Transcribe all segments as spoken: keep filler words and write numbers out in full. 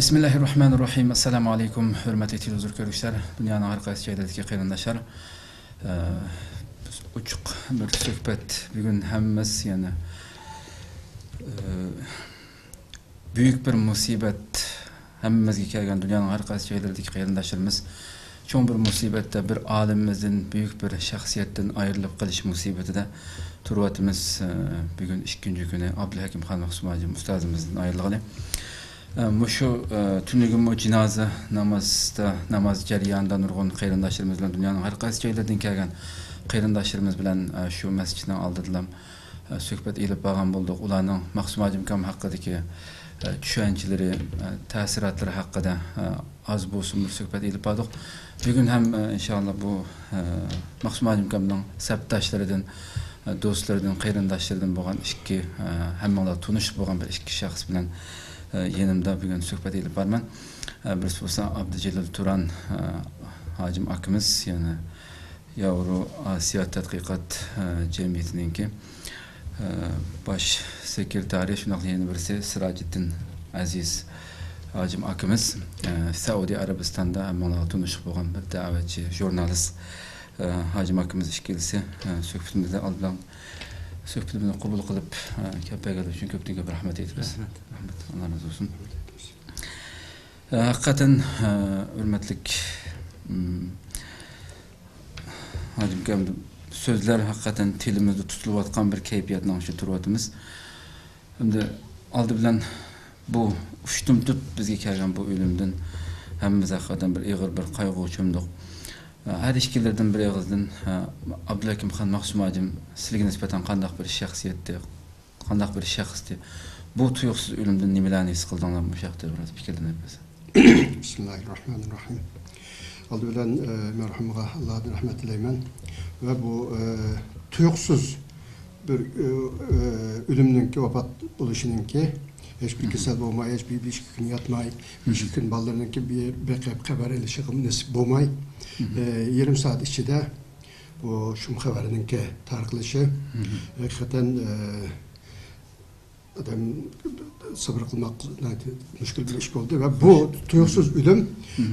بىسمىللاھىررەھمانىررەھىم. ئەسسالامۇ ئەلەيكۇم، ھۆرمەتلىك تېلېۋىزور كۆرگۈچىلەر، دۇنيانىڭ ھەر قايسى جايلىرىدىكى قېرىنداشلار. ئە، بىز ئوچۇق بىر سۆھبەت بۈگۈن ھەممىمىز، يەنى، ئە، بۈيۈك بىر مۇسىبەت ھەممىمىزگە كەلگەن، دۇنيانىڭ ھەر قايسى جايلىرىدىكى قېرىنداشلىرىمىز چوڭ بىر مۇسىبەتتە، بىر ئالىمىمىزدىن، بۈيۈك بىر شەخسىيەتتىن ئايرىلىپ قېلىش مۇسىبىتىدە تۇرۇۋاتىمىز. ئە، بۈگۈن ئىككىنچى كۈنى ئابدۇلھەكىم خان مەخسۇم ھاجىم ئۇستازىمىزدىن ئايرىلغىلى. ئە، مۇشۇ، ئە، تۈنۈگۈنمۇ جىنازا نامازدا، ناماز جەريانىدا نۇرغۇن قېرىنداشلىرىمىز بىلەن، دۇنيانىڭ ھەر قايسى جايلىرىدىن كەلگەن قېرىنداشلىرىمىز بىلەن، ئە، شۇ مەسچىتنىڭ ئالدىدىلا، ئە، سۆھبەت ئېلىپ بارغان بولدۇق. ئۇلارنىڭ مەخسۇم ھاجىم ئاكام ھەققىدىكى، ئە، چۈشەنچىلىرى، ئە، تەسىراتلىرى ھەققىدە، ئە، ئاز بولسىمۇ بىر سۆھبەت ئېلىپ باردۇق. بۈگۈن ھەم، ئە، ئىنشاللا بۇ، ئە، مەخسۇم ھاجىم ئاكامنىڭ سەپداشلىرىدىن، ئە، دوستلىرىدىن، قېرىنداشلىرىدىن بولغان ئىككى، ئە، ھەممىڭلار تونۇشۇپ بولغان بىر ئىككى شەخس بىلەن، ئە، يېنىمدا بۈگۈن سۆھبەت ئېلىپ بارىمەن. ئە، بىرسى بولسا ئابدۇجېلىل تۇران، ئە، ھاجىم ئاكىمىز، يەنى ياۋرو ئاسىيا تەتقىقات، ئە، جەمئىيىتىنىڭكى، ئە، باش سېكرېتارى، شۇنداقلا يەنە بىرسى سىراجىددىن ئەزىز ھاجىم ئاكىمىز، ئە، سەئۇدى ئەرەبىستاندا ھەممىڭلارغا تونۇشلۇق بولغان بىر دەۋەتچى، ژۇرنالىست، ئە، ھاجىم ئاكىمىز ئىككىلىسى، ئە، سۆھبىتىمىزدە ئالدى بىلەن سۆھبىتىمىزنى قوبۇل قىلىپ، ئە، كەپ بەرگەنلىكى ئۈچۈن كۆپتىن كۆپ رەھمەت ئېيتىمىز. رەھمەت. رەھمەت. ئاللا رازى بولسۇن. ئە، ھەقىقەتەن، ئە، ھۆرمەتلىك، ئىم، ھاجىم ئاكام، سۆزلەر ھەقىقەتەن تىلىمىزدا تۇتۇلۇۋاتقان بىر كەيپىياتنىڭ ئىچىدە تۇرۇۋاتىمىز. ئەمدى ئالدى بىلەن بۇ ئۇشتۇمتۇت بىزگە كەلگەن بۇ ئۆلۈمدىن ھەممىمىز ھەقىقەتەن بىر ئېغىر بىر قايغۇغا چۆمدۇق. ھەر ئىككىلىرىدىن بىر ئېغىزدىن، ئابدۇلھەكىم خان مەخسۇم ھاجىم سىلىگە نىسبەتەن قانداق بىر شەخسىيەتتى؟ قانداق بىر شەخستى؟ بۇ تۇيۇقسىز ئۆلۈمدىن نېمىلەرنى ھېس قىلدىڭلار؟ مۇشۇ ھەقتە بىراز پىكىرلىنىپ بەرسەڭ. بىسمىللاھىررەھمانىررەھىم. ئالدى بىلەن، ئە، مەرھۇمغا ئاللادىن رەھمەت تىلەيمەن. ۋە بۇ، ئە، تۇيۇقسىز بىر، ئە، ئە، ئۆلۈمنىڭكى، ۋاپات بولۇشىنىڭكى، ھېچبىر كېسەل بولماي، ھېچبىر بىر ئىككى كۈن ياتماي، بىر ئىككى كۈن بالىلىرىنىڭكى بىر بېقىپ خەۋەر ئېلىشىغا نېسىپ بولماي، ئە، يېرىم سائەت ئىچىدە بۇ شۇم خەۋەرنىڭكى تارقىلىشى ھەقىقەتەن، ئە، ئادەم سەۋر قىلماق ناھايىتى مۈشكۈل بىر ئىش بولدى ۋە بۇ تۇيۇقسىز ئۆلۈم،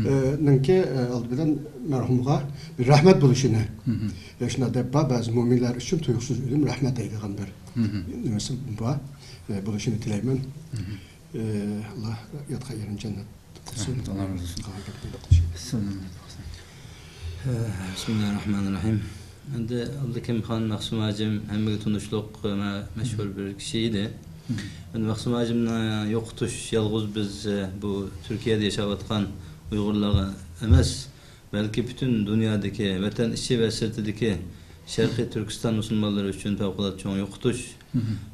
ئە، نىڭكى، ئە، ئالدى بىلەن مەرھۇمغا بىر رەھمەت بولۇشىنى، ئە، شۇنداق دەپ بار، بەزى مۆمىنلەر ئۈچۈن تۇيۇقسىز ئۆلۈم رەھمەت دەيدىغان بىر نېمىسى بار، ئە، بولۇشىنى تىلەيمەن. ئە، ئاللا ياتقان يېرىنى جەننەت قىلسۇن. رەھمەت، ئاللا رازى بولسۇن. قالغان گەپنى قىلىشىمىز. سۆزۈڭلارنى قىلساڭ. ئە، بىسمىللاھىررەھمانىررەھىم. ئەمدى ئابدۇكېرىم خان مەخسۇم ھاجىم ھەممىگە تونۇشلۇق، مە-، مەشھۇر بىر كىشى ئىدى. ئەمدى مەخسۇم ھاجىمنى يوقىتىش يالغۇز بىز، ئە، بۇ تۈركىيەدە ياشاۋاتقان ئۇيغۇرلارغا ئەمەس، بەلكى پۈتۈن دۇنيادىكى، ۋەتەن ئىچى ۋە سىرتىدىكى شەرقىي تۈركىستان مۇسۇلمانلىرى ئۈچۈن پەۋقۇلئاددە چوڭ يوقىتىش.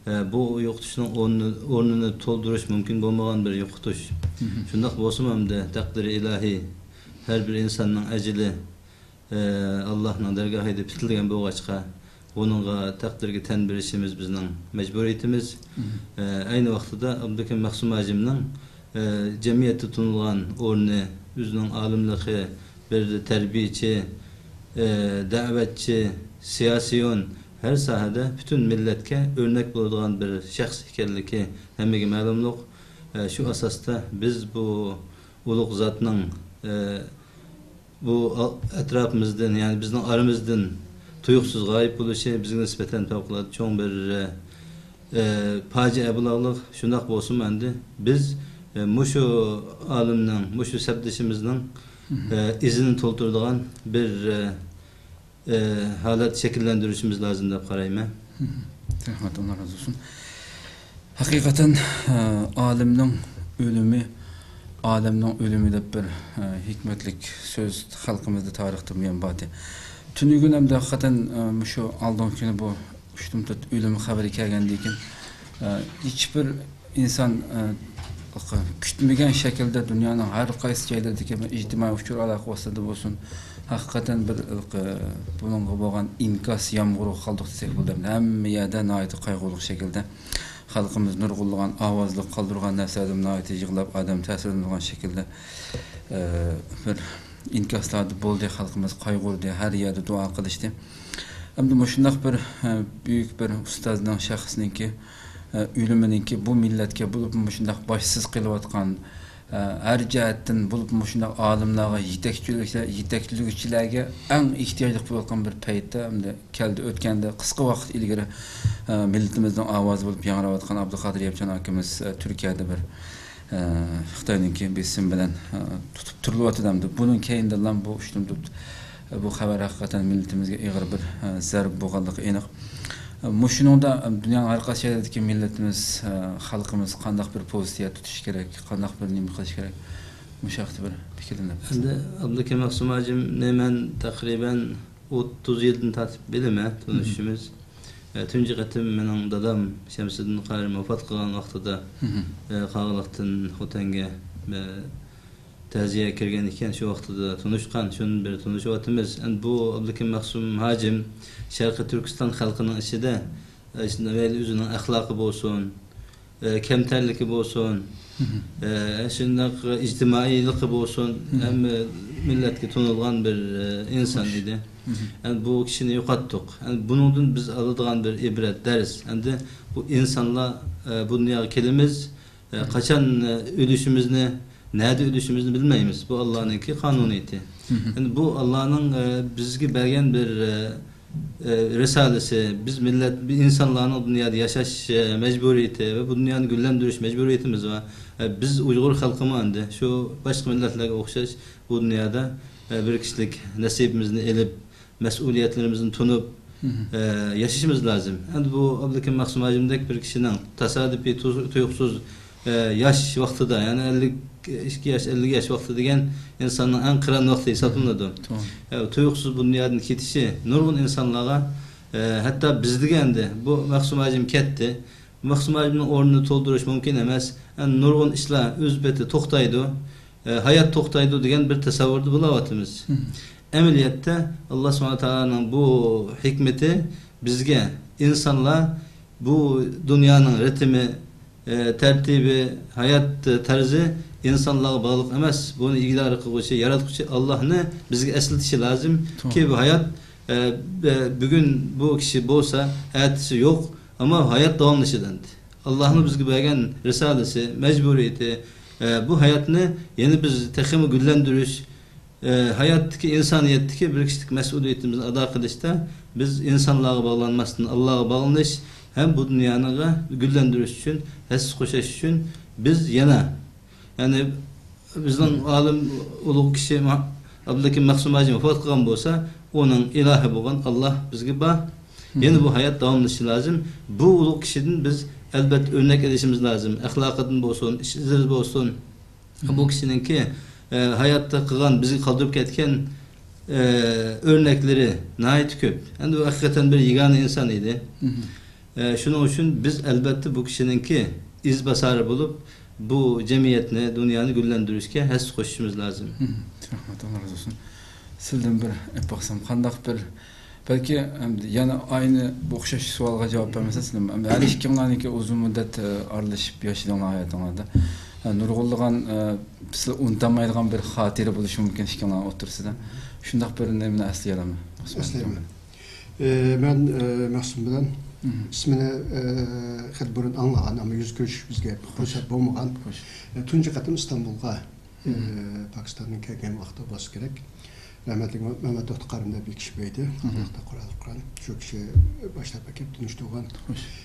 ئە، بۇ يوقىتىشنىڭ ئورنىنى، ئورنىنى تولدۇرۇش مۇمكىن بولمىغان بىر يوقىتىش. شۇنداق بولسىمۇ ئەمدى تەقدىرى ئىلاھىي، ھەر بىر ئىنساننىڭ ئەجىلى، ئە، ئاللاھنىڭ دەرگاھىدا پۈتۈلگەن بولغاچقا، بۇنىڭغا، تەقدىرگە تەن بېرىشىمىز بىزنىڭ مەجبۇرىيىتىمىز. ئە، ئەينى ۋاقتىدا ئابدۇكېرىم مەخسۇم ھاجىمنىڭ، ئە، جەمئىيەتتە تونۇلغان ئورنى، ئۆزىنىڭ ئالىملىقى، بىر تەربىيىچى، ئە، دەۋەتچى، سىياسىيون، ھەر ساھەدە پۈتۈن مىللەتكە ئۆرنەك بولىدىغان بىر شەخس ئىكەنلىكى ھەممىگە مەلۇملۇق. ئە، شۇ ئاساستا بىز بۇ ئۇلۇغ زاتنىڭ، ئە، بۇ ئا-، ئەتراپىمىزدىن، يەنى بىزنىڭ ئارىمىزدىن تۇيۇقسىز غايىب بولۇشى بىزگە نىسبەتەن پەۋقۇلئاددە چوڭ بىر، ئە، ئە، پاجىئە بولارلىق. شۇنداق بولسىمۇ ئەمدى بىز، ئە، مۇشۇ ئالىمنىڭ، مۇشۇ سەپدىشىمىزنىڭ، ئە، ئىزىنى تولدۇرىدىغان بىر، ئە، ئە، ھالەت شەكىللەندۈرۈشىمىز لازىم دەپ قارايمەن. رەھمەت، ئاللا رازى بولسۇن. ھەقىقەتەن، ئە، ئالىمنىڭ ئۆلۈمى، ئالىمنىڭ ئۆلۈمى دەپ بىر، ئە، ھېكمەتلىك سۆز خەلقىمىزدە تارىختا بۇيان بارتى. تۈنۈگۈن ھەمدە ھەقىقەتەن، ئە، مۇشۇ ئالدىنقى كۈنى بۇ ئۇشتۇمتۇت ئۆلۈم خەۋىرى كەلگەندىن كېيىن، ئە، ھېچبىر ئىنسان، ئە، كۈتمىگەن شەكىلدە دۇنيانىڭ ھەر قايسى جايلىرىدىكى بىر ئىجتىمائىي ئۇچۇر ئالاقە ۋاسىتىلىرىدا بولسۇن، ھەقىقەتەن بىر، ئە، بۇنىڭغا بولغان ئىنكاس يامغۇرىغا قالدۇق دېسەك بولىدۇ. ھەممە يەردە ناھايىتى قايغۇلۇق شەكىلدە خەلقىمىز نۇرغۇنلىغان ئاۋازلىق قالدۇرغان نەرسىلەردىن ناھايىتى يىغلاپ، ئادەم تەسىرلىنىدىغان شەكىلدە، ئە، بىر ئىنكاسلاردا بولدى، خەلقىمىز قايغۇردى، ھەر يەردە دۇئا قىلىشتى. ئەمدى مۇشۇنداق بىر، ئە، بۈيۈك بىر ئۇستازنىڭ شەخسىنىڭكى، ئە، ئۆلۈمىنىڭكى بۇ مىللەتكە، بولۇپمۇ مۇشۇنداق باشسىز قېلىۋاتقان، ھەر جەھەتتىن بولۇپ مۇشۇنداق ئالىملارغا، يېتەكچىلىك-، يېتەكلىگۈچىلەرگە ئەڭ ئېھتىياجلىق بولۇۋاتقان بىر پەيتتە ئەمدى كەلدى. ئۆتكەندە قىسقا ۋاقىت ئىلگىرى، ئە، مىللىتىمىزنىڭ ئاۋازى بولۇپ ياڭراۋاتقان ئابدۇخادىر ياپچان ئاكىمىز، ئە، تۈركىيەدە بىر، ئە، خىتاينىڭكى بېسىمى بىلەن، ئە، تۇتۇپ تۇرۇلۇۋاتىدۇ ئەمدى. بۇنىڭ كەينىدىنلا بۇ ئىشتىن تۇت-، بۇ خەۋەر ھەقىقەتەن مىللىتىمىزگە ئېغىر بىر، ئە، زەربە بولغانلىقى ئېنىق. مۇشۇنىڭدا دۇنيانىڭ ھەر قايسى يەرلىرىدىكى مىللىتىمىز، خەلقىمىز قانداق بىر پوزىتسىيە تۇتۇشى كېرەك، قانداق بىر نېمە قىلىشى كېرەك؟ مۇشۇ ھەقتە بىر پىكىرلىنىپ. ئەمدى ئابلىكىم مەخسۇم ھاجىمنى مەن تەقرىبەن ئوتتۇز يىلدىن تارتىپ بىلىمەن، تونۇشۇشىمىز. ئە، تۇنجى قېتىم مېنىڭ دادام شەمسىدىن قارىم ۋاپات قىلغان ۋاقتىدا، ئە، قاغىلىقتىن خوتەنگە، ئە، تەزىيەگە كىرگەن ئىكەن، شۇ ۋاقتىدا تونۇشقان، شۇندىن بېرى تونۇشۇۋاتىمىز. ئەمدى بۇ ئابلىكىم مەخسۇم ھاجىم شەرقىي تۈركىستان خەلقىنىڭ ئىچىدە، ئە، شۇنداق مەيلى ئۆزىنىڭ ئەخلاقى بولسۇن، ئە، كەمتەرلىكى بولسۇن، ئە، شۇنداق ئىجتىمائىيلىقى بولسۇن، ھەممە مىللەتكە تونۇلغان بىر، ئە، ئىنسان ئىدى. ئەمدى بۇ كىشىنى يوقاتتۇق. ئەمدى بۇنىڭدىن بىز ئالىدىغان بىر ئىبرەت، دەرس. ئەمدى بۇ ئىنسانلار، ئە، بۇ دۇنياغا كېلىمىز، ئە، قاچان، ئە، ئۆلۈشىمىزنى، نەدە ئۆلۈشىمىزنى بىلمەيمىز. بۇ ئاللانىڭكى قانۇنىيىتى. ئەمدى بۇ ئاللانىڭ، ئە، بىزگە بەرگەن بىر، ئە، ئە، رىسالىسى، بىز مىللەت، بىز ئىنسانلارنىڭ دۇنيادا ياشاش، ئە، مەجبۇرىيىتى ۋە بۇ دۇنيانى گۈللەندۈرۈش مەجبۇرىيىتىمىز بار. ئە، بىز ئۇيغۇر خەلقىمۇ ئەمدى شۇ باشقا مىللەتلەرگە ئوخشاش بۇ دۇنيادا، ئە، بىر كىشىلىك نەسىبىمىزنى ئېلىپ، مەسئۇلىيەتلىرىمىزنى تونۇپ، ئە، ياشىشىمىز لازىم. ئەمدى بۇ ئابلىكىم مەخسۇم ھاجىمدەك بىر كىشىنىڭ تاسادىپىي، تۇز-، تۇيۇقسىز، ئە، ياش ۋاقتىدا، يەنى ئەللىك ئىككى ياش، ئەللىك ياش ۋاقتى دېگەن ئىنساننىڭ ئەڭ قىران ۋاقتى ھېسابلىنىدۇ. ئە، تۇيۇقسىز بۇ دۇنيادىن كېتىشى نۇرغۇن ئىنسانلارغا، ئە، ھەتتا بىز دېگەندە بۇ مەخسۇم ھاجىم كەتتى. مەخسۇم ھاجىمنىڭ ئورنىنى تولدۇرۇش مۇمكىن ئەمەس. ئەمدى نۇرغۇن ئىشلار ئۆز پېتى توختايدۇ. ئە، ھايات توختايدۇ دېگەن بىر تەسەۋۋۇردا بولاۋاتىمىز. ئەمەلىيەتتە، ئاللا سۇبھانەھۇ ۋە تائالانىڭ بۇ ھېكمىتى بىزگە، ئىنسانلار بۇ دۇنيانىڭ رىتىمى، ئە، تەرتىپى، ھايات تەرزى ئىنسانلارغا باغلىق ئەمەس. بۇنى ئىدارە قىلغۇچى، ياراتقۇچى ئاللانى بىزگە ئەسلىتىشى لازىم. كى بۇ ھايات، ئە، بە-، بۈگۈن بۇ كىشى بولسا، ئەتىسى يوق، ئەمما ھايات داۋاملىشىدۇ ئەمدى. ئاللانىڭ بىزگە بەرگەن رىسالىسى، مەجبۇرىيىتى، ئە، بۇ ھاياتنى يەنە بىز تېخىمۇ گۈللەندۈرۈش، ئە، ھاياتتىكى، ئىنسانىيەتتىكى بىر كىشىلىك مەسئۇلىيىتىمىزنى ئادا قىلىشتا بىز ئىنسانلارغا باغلانماستىن، ئاللاغا باغلىنىش ھەم بۇ دۇنيانى گۈللەندۈرۈش ئۈچۈن ھەسسە قوشۇش ئۈچۈن بىز يەنە، يەنى بىزنىڭ ئالىم، ئۇلۇغ كىشى ما-، ئابدۇلھەكىم مەخسۇم ھاجى ۋاپات قىلغان بولسا، ئۇنىڭ ئىلاھى بولغان ئاللا بىزگە بار. يەنە بۇ ھايات داۋاملىشىشى لازىم. بۇ ئۇلۇغ كىشىدىن بىز ئەلبەتتە ئۆرنەك ئېلىشىمىز لازىم. ئەخلاقىدىن بولسۇن، ئىش ئىزىدىن بولسۇن. بۇ كىشىنىڭكى، ئە، ھاياتتا قىلغان، بىزگە قالدۇرۇپ كەتكەن، ئە، ئۆرنەكلىرى ناھايىتى كۆپ. ئەمدى ئۇ ھەقىقەتەن بىر يېگانە ئىنسان ئىدى. ئە، شۇنىڭ ئۈچۈن بىز ئەلبەتتە بۇ كىشىنىڭكى ئىز باسارى بولۇپ، بۇ جەمئىيەتنى، دۇنيانى گۈللەندۈرۈشكە ھەسسە قوشۇشىمىز لازىم. رەھمەت، ئاللا رازى بولسۇن. سىزدىن بىر ئېيتىپ باقسام، قانداق بىر بەلكى، ئەمدى يەنە ئاينى بۇ ئوخشاش سوئالغا جاۋاب بەرمىسە، سىلەرمۇ، ئەمدى ھەر ئىككىڭلارنىڭكى ئۇزۇن مۇددەت، ئە، ئارىلىشىپ ياشىدىڭلار ھاياتىڭلاردا. ئە، نۇرغۇنلىغان، ئە، سىلەر ئۇنتۇلمايدىغان بىر خاتىرە بولۇشى مۇمكىن ئىككىڭلارنىڭ ئوتتۇرىسىدا. شۇنداق بىر نېمىنى ئەسلىيەلەيمەن. ئەسلەيمەن. ئە، مەن، ئە، مەخسۇم بىلەن ئىسمىنى، ئە، خېلى بۇرۇن ئاڭلىغان، ئەمما يۈز كۆرۈشۈش بىزگە پۇرسەت بولمىغان. ئە، تۇنجى قېتىم ئىستانبۇلغا ئە، پاكىستاندىن كەلگەن ۋاقىتتا بولسا كېرەك. رەھمەتلىك مەمەت توختى قارىم دەپ بىر كىشى بار ئىدى. قانداقتا قورال قۇرغان. شۇ كىشى باشلاپ ئەكەپ تونۇشتۇرغان.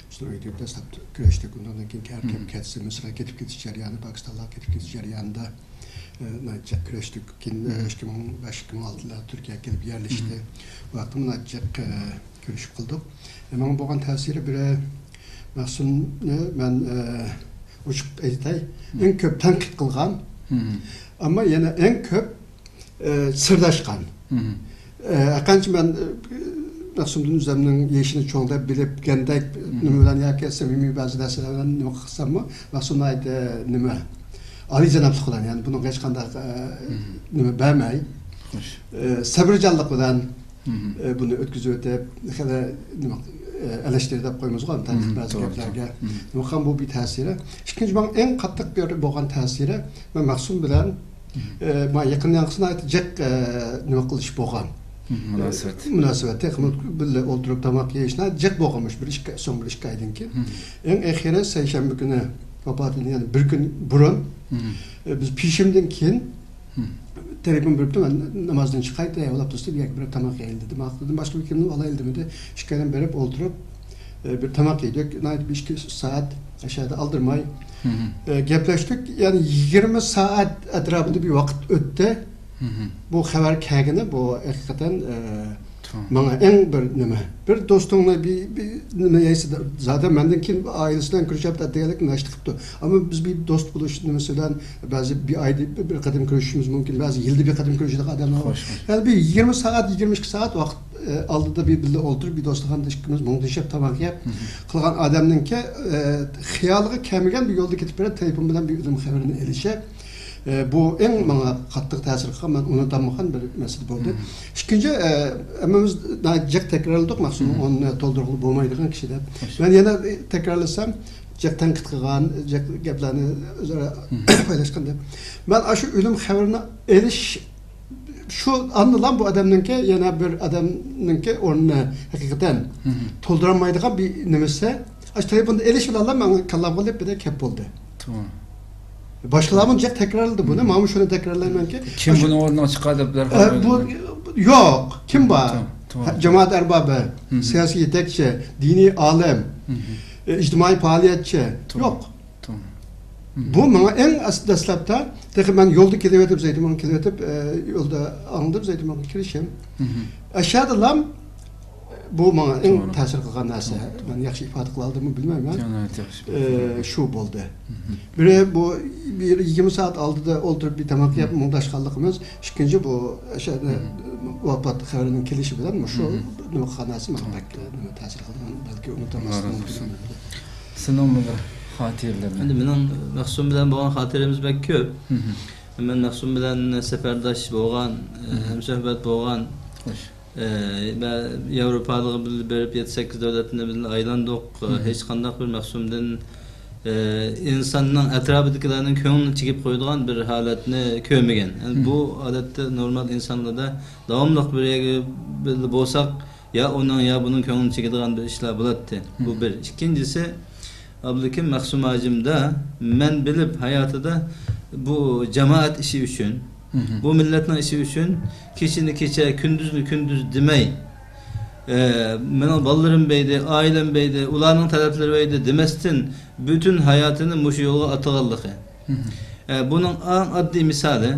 بىزنىڭ ئۆيدە دەسلەپ كۆرۈشتۇق. ئۇنىڭدىن كېيىن ھەر كىم كەتسە، مىسىرغا كېتىپ كېتىش جەريانى، پاكىستانغا كېتىپ كېتىش جەريانىدا، ئە، ناھايىتى جىق كۆرۈشتۇق. كېيىن، ئە، ئىككى مىڭ بەش، ئىككى مىڭ ئالتىدا تۈركىيەگە كېلىپ يەرلەشتى. بۇ ھەقتە ناھايىتى جىق، ئە، كۆرۈشۈپ قىلدۇق. ماڭا بولغان تەسىرى بىرى، مەخسۇمنى مەن، ئە، ئوچۇق ئېيتاي، ئەڭ كۆپ تەنقىد قىلغان، ئەمما يەنە ئەڭ كۆپ، ئە، سىرداشقان. ئە، ھەرقانچە مەن، ئە، مەخسۇمدىن ئۆزۈمنىڭ يېشىنى چوڭ دەپ بىلىپ، گەندەك نېمە بىلەن ياكى سەمىمىي بەزى نەرسىلەر بىلەن نېمە قىلساممۇ، مەخسۇم ناھايىتى نېمە، ئالىيجانابلىق بىلەن، يەنى بۇنىڭغا ھېچقانداق، ئە، نېمە بەرمەي، ئە، سەۋرچانلىق بىلەن، ئە، بۇنى ئۆتكۈزۈۋېتىپ، خېلى نېمە، ئە، ئەلەشتۈرە دەپ قويىمىزغۇ، تەنقىد بەزى گەپلەرگە. نېمە قىلغان بۇ بىر تەسىرى. ئىككىنچى، ماڭا ئەڭ قاتتىق بىر بولغان تەسىرى، مەن مەخسۇم بىلەن، ئە، مانا يېقىن يانقىسى ناھايىتى جىق، ئە، نېمە قىلىش بولغان. مۇناسىۋەت. ئە، مۇناسىۋەت. تېخىمۇ بىللە ئولتۇرۇپ تاماق يېيىش ناھايىتى جىق بولغان مۇشۇ بىر ئىككى، سوڭ بىر ئىككى ئايدىن كېيىن. ئەڭ ئېخىرى سەيشەنبە كۈنى ۋاپاتىدىن يەنە بىر كۈن بۇرۇن، ئە، بىز پېشىمدىن كېيىن تېلېفون بېرىپتۇ، مەن نامازدىن چىقاي، تەييارلاپ تۇرسا، بۇ يەرگە بىر تاماق يەيلى دېدى. ماقۇل دېدىم، باشقا بىر كىمنى ئالايلى دېمىدى. ئىككىيلەن بېرىپ ئولتۇرۇپ، ئە، بىر تاماق يېدۇق. ناھايىتى بىر ئىككى سائەت ئاشۇ يەردە ئالدىرىماي، ئە، گەپلەشتۇق. يەنى يىگىرمە سائەت ئەتراپىدا بىر ۋاقىت ئۆتتى. بۇ خەۋەر كەلگىنى، بۇ ھەقىقەتەن، ئە، ماڭا ئەڭ بىر نېمە، بىر دوستۇڭنى بىر، بىر نېمە يەيسىز، زادى مەندىن كېيىن ئائىلىسى بىلەن كۆرۈشۈپ دېگەنلىك ناشتا قىپتۇ. ئەمما بىز بىر دوست بولۇش نېمىسى بىلەن بەزى بىر ئايدا بىر، بىر قېتىم كۆرۈشۈشىمىز مۇمكىن، بەزى يىلدا بىر قېتىم كۆرۈشىدىغان ئادەملەر بار. يەنى بىر يىگىرمە سائەت، يىگىرمە ئىككى سائەت ۋاقىت، ئە، ئالدىدا بىر بىللە ئولتۇرۇپ، بىر دوستلىغاندا ئىككىمىز مۇڭدىشىپ تاماق يەپ قىلغان ئادەمنىڭكى، ئە، خىيالىغا كەلمىگەن بىر يولدا كېتىپ بېرىپ، تېلېفون بىلەن بىر ئۆلۈم خەۋىرىنى ئېلىشى، ئە، بۇ ئەڭ ماڭا قاتتىق تەسىر قىلغان، مەن ئۇنتۇالمىغان بىر مەسىلە بولدى. ئىككىنچى، ئە، ھەممىمىز ناھايىتى جىق تەكرارلىدۇق، مەخسۇمنىڭ ئورنىنى تولدۇرغىلى بولمايدىغان كىشى دەپ. مەن يەنە تەكرارلىسام، جىق تەنقىد قىلغان، جىق گەپلەرنى ئۆزئارا پايلاشقان دەپ. مەن ئاشۇ ئۆلۈم خەۋىرىنى ئېلىش، شۇ ئاندىلا بۇ ئادەمنىڭكى، يەنە بىر ئادەمنىڭكى ئورنىنى ھەقىقەتەن تولدۇرالمايدىغان بىر نېمىسى، ئاشۇ تېلېفوندا ئېلىش بىلەنلا ماڭا كاللامغا لەپپىدە كەپ بولدى. باشقىلارمۇ جىق تەكرارلىدى بۇنى، مانا شۇنى تەكرارلايمەنكى، كىم ئاشۇ، بۇنىڭ ئورنىغا چىقار دەپ ئە، دەرھال بۇ، يوق، كىم بار؟ جامائەت ئەربابى، سىياسىي يېتەكچى، دىنىي ئالىم، ئىجتىمائىي پائالىيەتچى، يوق. بۇ ماڭا ئەڭ ئەس-، دەسلەپتە، تېخى مەن يولدا كېلىۋېتىپ، زەيتۇنبۇغغا كېلىۋېتىپ، ئە، يولدا ئاڭلىدىم زەيتۇنبۇغغا كىرىشىم. ئەشەدىلام بۇ ماڭا ئەڭ تەسىر قىلغان نەرسە. مەن ياخشى ئىپادە قىلالدىممۇ بىلمەيمەن. ئە، شۇ بولدى. بىرى بۇ بىر يىگىرمە سائەت ئالدىدا ئولتۇرۇپ بىر تاماق يەپ مۇڭداشقانلىقىمىز. ئىككىنچى بۇ ئەشەدە ۋاپات خەۋىرىنىڭ كېلىشى بىلەن مۇشۇ نېمە قىلغان نەرسە ماڭا بەك نېمە تەسىر قىلغان، بەلكى ئۇنتالماسلىقىم مۇمكىن. سېنىڭمۇ بىر خاتىرىلىرىڭ؟ ئەمدى مېنىڭ مەخسۇم بىلەن بولغان خاتىرىمىز بەك كۆپ. مەن مەخسۇم بىلەن سەپەرداش بولغان، ھەمسۆھبەت بولغان، ياۋروپاغا بىللە بېرىپ، يەتتە سەككىز دۆلەتنى بىللە ئايلاندۇق. ھېچقانداق بىر مەخسۇمدىن ئىنساننىڭ، ئەتراپىدىكىلەرنىڭ كۆڭلىنى چېكىپ قويىدىغان بىر ھالەتنى كۆرمىگەن. يەنى بۇ ئادەتتە نورمال ئىنسانلاردا داۋاملىق بىر يەرگە بىللە بولساق، يا ئۇنىڭ، يا بۇنىڭ كۆڭلىنى چېكىدىغان بىر ئىشلار بولاتتى. بۇ بىر. ئىككىنچىسى، ئابلىكىم مەخسۇم ھاجىمدا مەن بىلىپ ھاياتىدا بۇ جامائەت ئىشى ئۈچۈن، بۇ مىللەتنىڭ ئىشى ئۈچۈن كېچىنى كېچە، كۈندۈزنى كۈندۈز دېمەي، ئە، مېنىڭ بالىلىرىم بەيدى، ئائىلەم بەيدى، ئۇلارنىڭ تەلەپلىرى بەيدى دېمەستىن، پۈتۈن ھاياتىنى مۇشۇ يولغا ئاتىغانلىقى. ئە، بۇنىڭ ئەڭ ئاددىي مىسالى،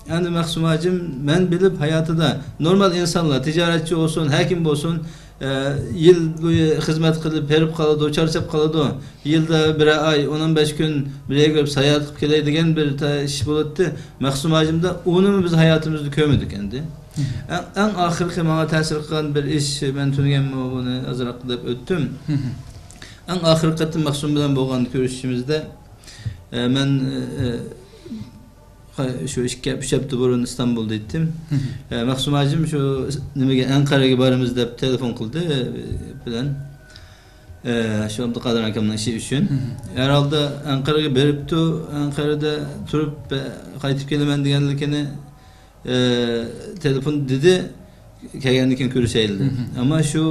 ئەمدى مەخسۇم ھاجىم مەن بىلىپ ھاياتىدا نورمال ئىنسانلار، تىجارەتچى بولسۇن، ھەركىم بولسۇن، ئە، يىل بويى خىزمەت قىلىپ ھېرىپ قالىدۇ، چارچاپ قالىدۇ. يىلدا بىرەر ئاي، ئون ئون بەش كۈن بىر يەرگە بېرىپ ساياھەت قىلىپ كېلەي دېگەن بىر تا-، ئىش بولاتتى. مەخسۇم ھاجىمدا ئۇنىمۇ بىز ھاياتىمىزدا كۆرمىدۇق ئەمدى. ئەڭ، ئەڭ ئاخىرقى ماڭا تەسىر قىلغان بىر ئىش، مەن تۈنۈگۈنمۇ بۇنى ئازراق دەپ ئۆتتۈم. ئەڭ ئاخىرقى قېتىم مەخسۇم بىلەن بولغان كۆرۈشۈشىمىزدە، ئە، مەن، ئە، شۇ ئىككى، ئۈچ ھەپتە بۇرۇن ئىستانبۇلدا ئىدىم. ئە، مەخسۇم ھاجىم شۇ نېمىگە، ئەنقەرەگە بارىمىز دەپ تېلېفون قىلدى، ئە، بىلەن. ئە، شۇ ئابدۇقادىر ئاكامنىڭ ئىشى ئۈچۈن. ھەرھالدا ئەنقەرەگە بېرىپتۇ، ئەنقەرەدە تۇرۇپ، ئە، قايتىپ كېلىمەن دېگەنلىكىنى، ئە، تېلېفون دېدى، كەلگەندىن كېيىن كۆرۈشەيلى دەپ. ئەمما شۇ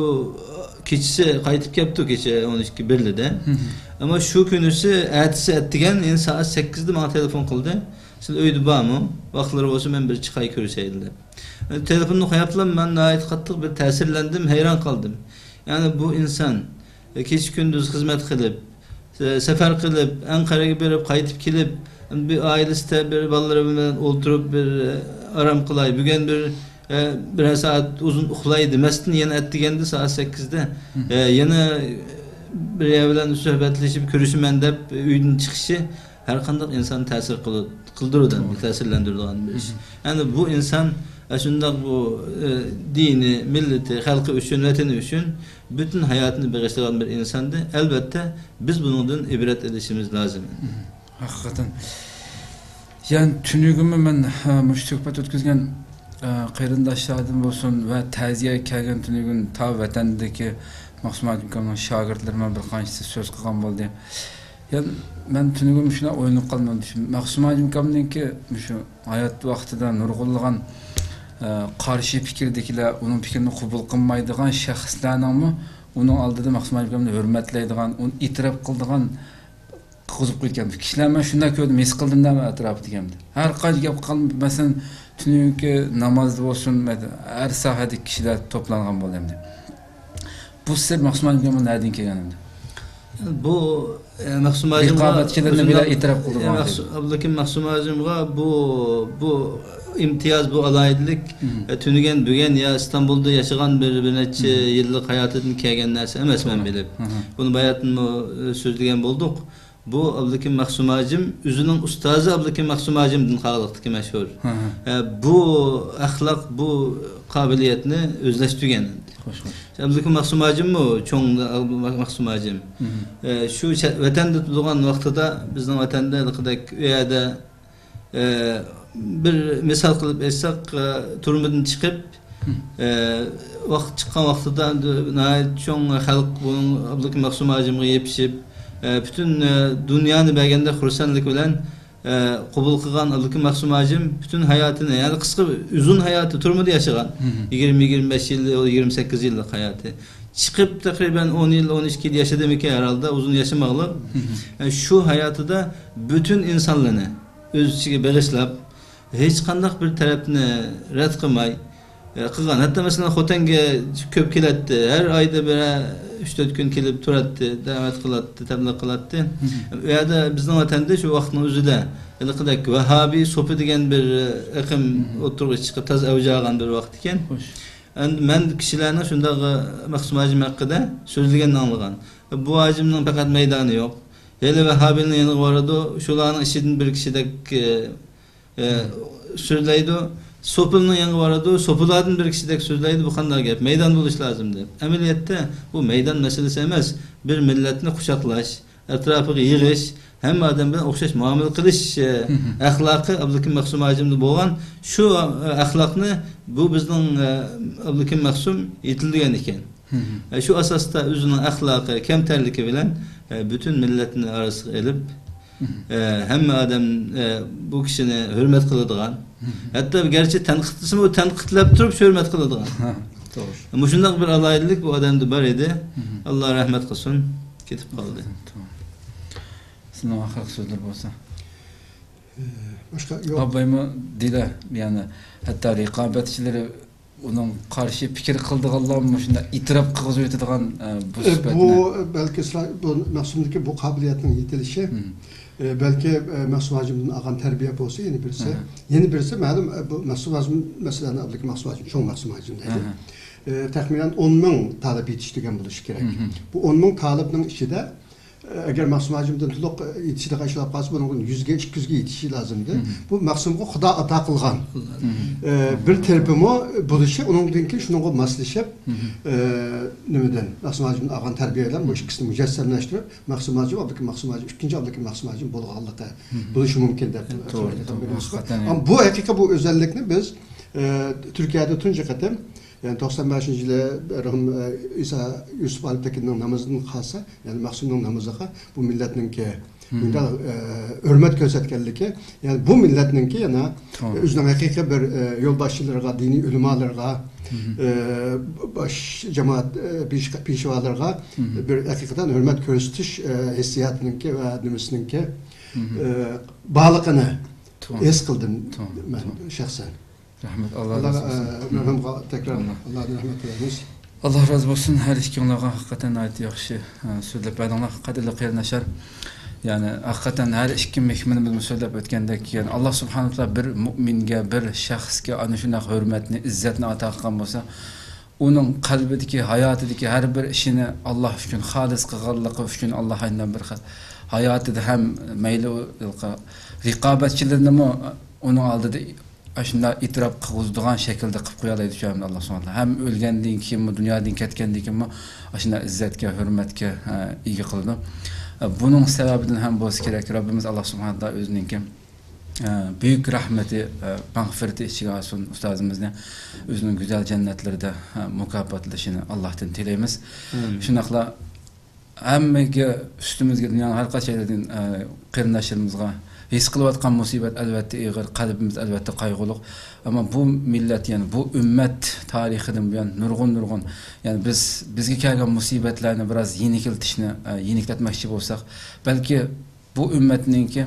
كېچىسى قايتىپ كەپتۇ، كېچە ئون ئىككى بىرلىدە. ئەمما شۇ كۈنىسى، ئەتىسى ئەتىگەن يەنە سائەت سەككىزدە ماڭا تېلېفون قىلدى. سىلەر ئۆيدە بارمۇ؟ ۋاقىتلىرى بولسا مەن بىر چىقاي كۆرۈشەيلى دەپ. تېلېفوننى قويۇپلا مەن ناھايىتى قاتتىق بىر تەسىرلەندىم، ھەيران قالدىم. يەنى بۇ ئىنسان كېچە-كۈندۈز خىزمەت قىلىپ، سەپەر قىلىپ، ئەنقەرەگە بېرىپ، قايتىپ كېلىپ، بىر ئائىلىسىدە بىر بالىلىرى بىلەن ئولتۇرۇپ، بىر ئارام قىلاي، بۈگۈن بىر، بىرەر سائەت ئۇزۇن ئۇخلاي دېمەستىن، يەنە ئەتىگەندە سائەت سەككىزدە، يەنە بىر يەر بىلەن سۆھبەتلىشىپ كۆرۈشىمەن دەپ ئۆيدىن چىقىشى ھەر قانداق ئىنساننى تەسىر قىلىدۇ، قىلدۇرىدۇ، تەسىرلەندۈرىدىغان بىر ئىش. يەنى بۇ ئىنسان ئاشۇنداق بۇ، ئە، دىنى، مىللىتى، خەلقى ئۈچۈن، ۋەتىنى ئۈچۈن پۈتۈن ھاياتىنى بېغىشلىغان بىر ئىنساندى. ئەلۋەتتە، بىز بۇنىڭدىن ئىبرەت ئېلىشىمىز لازىم. ھەقىقەتەن. يەنى تۈنۈگۈنمۇ مەن، ھە، مۇشۇ سۆھبەت ئۆتكۈزگەن، ئە، قېرىنداشلاردىن بولسۇن ۋە تەزىيەگە كەلگەن تۈنۈگۈن تا ۋەتەندىكى مەخسۇم ھاجىم ئاكامنىڭ شاگىرتلىرى بىلەن بىر قانچىسى سۆز قىلغان بولدى. يەنى مەن تۈنۈگۈن مۇشۇنداق ئويلىنىپ قالدىم. مەخسۇم ھاجىم ئاكامنىڭكى مۇشۇ ھايات ۋاقتىدا نۇرغۇنلىغان، ئە، قارشى پىكىردىكىلەر، ئۇنىڭ پىكرىنى قوبۇل قىلمايدىغان شەخسلەرنىڭمۇ ئۇنىڭ ئالدىدا مەخسۇم ھاجىم ئاكامنى ھۆرمەتلەيدىغان، ئۇنى ئېتىراپ قىلىدىغان، قىزىپ قويىدىكەن. كىشىلەر، مەن شۇنداق كۆردۈم، ھېس قىلدىم دە ئەتراپىدا دېگەندە. ھەر قايسى گەپ قىلغان، مەسىلەن، تۈنۈگۈنكى نامازدا بولسۇن، ھەر ساھەدىكى كىشىلەر توپلانغان بولدى ئەمدى. بۇ سىر مەخسۇم ھاجىمغا نەدىن كەلگەن ئەمدى؟ بۇ، ئە، مەخسۇم ھاجىمغا رىقابەتچىلىرىنى بىلەن ئېتىراپ قىلدى ئە، ماڭا مەخسۇ-، دېدى. ئابلىكىم مەخسۇم ھاجىمغا بۇ، بۇ ئىمتىياز، بۇ ئالاھىدىلىك، مم. ئە، تۈنۈگۈن، بۈگۈن يا ئىستانبۇلدا ياشىغان بىر، بىر نەچچە مم. يىللىق ھاياتىدىن كەلگەن نەرسە ئەمەس، مەن مم. بىلىپ. مم. بۇنى باياتىنمۇ، ئە، سۆزلىگەن بولدۇق. بۇ ئابلىكىم مەخسۇم ھاجىم، ئۆزىنىڭ ئۇستازى ئابلىكىم مەخسۇم ھاجىمدىن قاغىلىقتىكى مەشھۇر. ھە، ھە. ئە، بۇ ئەخلاق، بۇ قابىلىيەتنى ئۆزلەشتۈرگەن. خوش، خوش. ئابلىكىم مەخسۇم ھاجىممۇ چوڭ مەخسۇم ھاجىم. ھە، ھە. ئە، شۇ چە-، ۋەتەندە تۇرغان ۋاقتىدا، بىزنىڭ ۋەتەندە ھېلىقىدەك ئۇ يەردە ئە، بىر مىسال قىلىپ ئېيتساق، ئە، تۈرمىدىن چىقىپ، مم. ئە، ۋاقىت چىققان ۋاقتىدا ئەمدى ناھايىتى چوڭ خەلق بۇنىڭ ئابلىكىم مەخسۇم ھاجىمغا يېپىشىپ، ئە، پۈتۈن، ئە، دۇنيانى بەرگەندەك خۇرسەنلىك بىلەن، ئە، قوبۇل قىلغان ئابلىكىم مەخسۇم ھاجىم پۈتۈن ھاياتىنى، يەنى قىسقا ئۇزۇن ھاياتى، تۈرمىدە ياشىغان. مم. يىگىرمە، يىگىرمە بەش يىل، يىگىرمە سەككىز يىللىق ھاياتى. چىقىپ تەقرىبەن ئون يىل، ئون ئىككى يىل ياشىدىمىكىن ھەرھالدا، ئۇزۇن ياشىماغلىق. مم. ئە، شۇ ھاياتىدا پۈتۈن ئىنسانلارنى ئۆز ئىچىگە بېغىشلاپ، ھېچقانداق بىر تەرەپنى رەت قىلماي، ئە، قىلغان. ھەتتا مەسىلەن، خوتەنگە كۆپ كېلەتتى. ھەر ئايدا بىر، ئۈچ تۆت كۈن كېلىپ تۇراتتى، دەۋەت قىلاتتى، تەبلىغ قىلاتتى. مم. ئۇ يەردە بىزنىڭ ۋەتەندە شۇ ۋاقىتنىڭ ئۆزىدە ھېلىقىدەك ۋەھابىي سوپى دېگەن بىر، ئە، ئېقىم مم. ئوتتۇرىغا چىقىپ، تازا ئەۋج ئالغان بىر ۋاقىت ئىكەن. خوش. ئەمدى مەن كىشىلەرنىڭ شۇنداق، ئە، مەخسۇم ھاجىم ھەققىدە سۆزلىگەننى ئاڭلىغان. بۇ ھاجىمنىڭ پەقەت مەيدانى يوق. ھېلى ۋەھابىينىڭ يېنىغا بارىدۇ، شۇلارنىڭ ئىچىدىن بىر كىشىدەك، ئە، ئە، سۆزلەيدۇ. سوپىلنىڭ يېنىغا بارىدۇ، سوپىلاردىن بىر كىشىدەك سۆزلەيدۇ. بۇ قانداق گەپ؟ مەيدان بولۇش لازىم دەپ. ئەمەلىيەتتە بۇ مەيدان مەسىلىسى ئەمەس. بىر مىللەتنى قۇچاقلاش، ئەتراپىغا يىغىش، ھەممە ئادەم بىلەن ئوخشاش مۇئامىلە قىلىش، ئە، مم. ئەخلاقى ئابلىكىم مەخسۇم ھاجىمدا بولغان. شۇ، ئە، ئەخلاقنى بۇ بىزنىڭ، ئە، ئابلىكىم مەخسۇم يېتىلدۈرگەن ئىكەن. مم. ئە، شۇ ئاساستا ئۆزىنىڭ ئەخلاقى، كەمتەرلىكى بىلەن، ئە، پۈتۈن مىللەتنى ئارىسىغا ئېلىپ، مم. ئە، ھەممە ئادەم، ئە، بۇ كىشىنى ھۆرمەت قىلىدىغان، مم. ھەتتا گەرچە تەنقىدلىسىمۇ، تەنقىدلەپ تۇرۇپ ھۆرمەت قىلىدىغان. ھە، توغرا. مۇشۇنداق بىر ئالاھىدىلىك بۇ ئادەمدە بار ئىدى. مم. ئاللا رەھمەت قىلسۇن، كېتىپ قالدى. توغرا. سىزنىڭ ئاخىرقى سۆزلىرى بولسا. ئە، باشقا يوق. ئابايمۇ دېدى، يەنى ھەتتا رىقابەتچىلىرى ئۇنىڭ قارشى پىكىر قىلىدىغانلارمۇ شۇنداق ئېتىراپ قىلغۇزۇۋېتىدىغان، ئە، بۇ ئە، سۈپەتنى. بۇ، ئە، بەلكى سىلەر بۇ مەخسۇمدىكى بۇ قابىلىيەتنىڭ يېتىلىشى، مم. ئە، بەلكى، ئە، مەخسۇم ھاجىمدىن ئالغان تەربىيە بولسا، يەنە بىرسى، مم. يەنە بىرسى مەلۇم، ئە، بۇ مەخسۇم ھاجىم، مەسىلەن، ئابلىكىم مەخسۇم ھاجىم، چوڭ مەخسۇم ھاجىم دەيلى. مم. ئە، تەخمىنەن ئون مىڭ تالىپ يېتىشتۈرگەن بولۇشى كېرەك. مم. بۇ ئون مىڭ تالىپنىڭ ئىچىدە ئەگەر مەخسۇم ھاجىمدىن تولۇق يېتىشىدىغان ئىشلار قالسا، بۇنىڭدىن يۈزگە، ئىككى يۈزگە يېتىشى لازىمدى. مم. بۇ مەخسۇمغا خۇدا ئاتا قىلغان، مم. ئە، بىر تەرىپىمۇ بولۇشى، ئۇنىڭدىن كېيىن شۇنىڭغا ماسلىشىپ، مم. ئە، نېمىدىن، مەخسۇم ھاجىمدىن ئالغان تەربىيە بىلەن بۇ مم. ئىككىسىنى مۇجەسسەملەشتۈرۈپ، مەخسۇم ھاجىم، ئابلىكىم مەخسۇم ھاجىم، ئىككىنچى ئابلىكىم مەخسۇم ھاجىم بولغانلىقى مم. بولۇشى مۇمكىن دەپ توغرا، توغرا، بىلىمىز بار. ھەقىقەتەن. ئەمما بۇ ھەقىقىي بۇ ئۆزەللىكنى بىز، ئە، تۈركىيەدە تۇنجى قېتىم يەنى توقسان بەشىنچى يىلى مەرھۇم، ئە، ئىسا يۈسۈپ ئالپتېكىننىڭ نامىزىدىن قالسا، يەنى مەخسۇمنىڭ نامىزىغا بۇ مىللەتنىڭكى مم. مۇنداق، ئە، ھۆرمەت كۆرسەتكەنلىكى، يەنى بۇ مىللەتنىڭكى يەنە توغرا. ئۆزىنىڭ ھەقىقىي بىر، ئە، يولباشچىلىرىغا، دىنىي ئۆلىمالىرىغا، مم. ئە، باش جامائەت، ئە، پېش-، پېشۋالىرىغا مم. بىر ھەقىقەتەن ھۆرمەت كۆرسىتىش، ئە، ھېسسىياتىنىڭكى ۋە نېمىسىنىڭكى، مم. ئە، بارلىقىنى توغرا. ھېس قىلدىم توغرا. مەن توغرا. شەخسەن. رەھمەت، ئاللا ئاللا، رازى بولسۇن. ئە، مەرھۇمغا تەكرار ئاللا. ئاللادىن رەھمەت تىلەيمىز. ئاللا رازى بولسۇن. ھەر ئىككىڭلارغا ھەقىقەتەن ناھايىتى ياخشى، ئە، سۆزلەپ بەردىڭلار، قەدىرلىك قېرىنداشلار. يەنى ھەقىقەتەن ھەر ئىككى مېھمىنىمىزمۇ سۆزلەپ ئۆتكەندەك، يەنى ئاللا سۇبھانەھۇ ۋە تائالا بىر مۇئمىنگە، بىر شەخسكە ئەنە شۇنداق ھۆرمەتنى، ئىززەتنى ئاتا قىلغان بولسا، ئۇنىڭ قەلبىدىكى، ھاياتىدىكى ھەر بىر ئىشىنى ئاللا ئۈچۈن خالىس قىلغانلىقى ئۈچۈن ئاللا ئاينىدىن بىر خىل ھاياتىدا ھەم مەيلى ئۇ رىقابەتچىلىرىنىمۇ ئۇنىڭ ئالدىدا ئاشۇنداق ئېتىراپ قىلغۇزىدىغان شەكىلدە قىلىپ قويالايدۇ شۇ ئاللا سۇبھانەھۇ ۋە تائالا. ھەم ئۆلگەندىن كېيىنمۇ، دۇنيادىن كەتكەندىن كېيىنمۇ ئاشۇنداق ئىززەتكە، ھۆرمەتكە، ئە، ئىگە قىلىدۇ. ئە، بۇنىڭ سەۋەبىدىن ھەم بولسا كېرەك، رەببىمىز ئاللا سۇبھانەھۇ ۋە تائالا ئۆزىنىڭكى، ئە، بۈيۈك رەھمىتى، ئە، مەغپىرىتى ئىچىگە ئالسۇن ئۇستازىمىزنى، ئۆزىنىڭ گۈزەل جەننەتلىرىدە، ئە، مۇكاپاتلىشىنى ئاللاھتىن تىلەيمىز. ئامىن. شۇنداقلا ھەممىگە، ئۈستىمىزگە، دۇنيانىڭ ھەر قايسى يېرىدىن، ئە، قېرىنداشلىرىمىزغا يېتىپ كېلىۋاتقان مۇسىبەت ئەلۋەتتە ئېغىر، قەلبىمىز ئەلۋەتتە قايغۇلۇق. ئەمما بۇ مىللەت، يەنى بۇ ئۈممەت تارىخىدىن بۇيان نۇرغۇن، نۇرغۇن، يەنى بىز، بىزگە كەلگەن مۇسىبەتلەرنى بىراز يېنىكلىتىشنى، ئە، يېنىكلەتمەكچى بولساق، بەلكى بۇ ئۈممەتنىڭكى،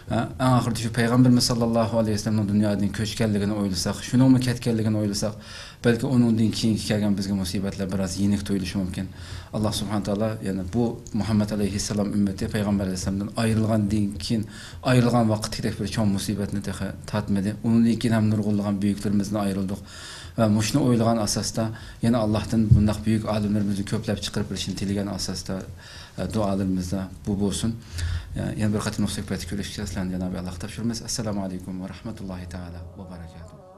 ئە، ئەڭ ئاخىرىدا شۇ پەيغەمبىرىمىز ساللاللاھۇ ئەلەيھى ۋەسەللەمنىڭ دۇنيادىن كۆچكەنلىكىنى ئويلىساق، شۇنىڭمۇ كەتكەنلىكىنى ئويلىساق، بەلكى ئۇنىڭدىن كېيىنكى كەلگەن بىزگە مۇسىبەتلەر بىراز يېنىك تۇيۇلۇشى مۇمكىن. ئاللا سۇبھانە تائالا يەنە بۇ مۇھەممەد ئەلەيھىسسالام ئۈممىتى پەيغەمبەر ئەلەيھىسسالامدىن ئايرىلغاندىن كېيىن، ئايرىلغان ۋاقىتتىكىدەك بىر چوڭ مۇسىبەتنى تېخى تارتمىدى. ئۇنىڭدىن كېيىن ھەم نۇرغۇنلىغان بۈيۈكلىرىمىزدىن ئايرىلدۇق. ۋە مۇشۇنى ئويلىغان ئاساستا، يەنە ئاللاھتىن بۇنداق بۈيۈك ئالىملىرىمىزنى كۆپلەپ چىقىرىپ بېرىشىنى تىلىگەن ئاساستا، ئە، دۇئالىرىمىزدا بۇ بولسۇن. يەنە بىر قېتىملىق سۆھبەتتە كۆرۈشكىچە سىلەرنى جانابى ئاللاھقا تاپشۇرىمىز. ئەسسالامۇ ئەلەيكۇم ۋە رەھمەتۇللاھى تائالا ۋە بەرەكاتۇھ.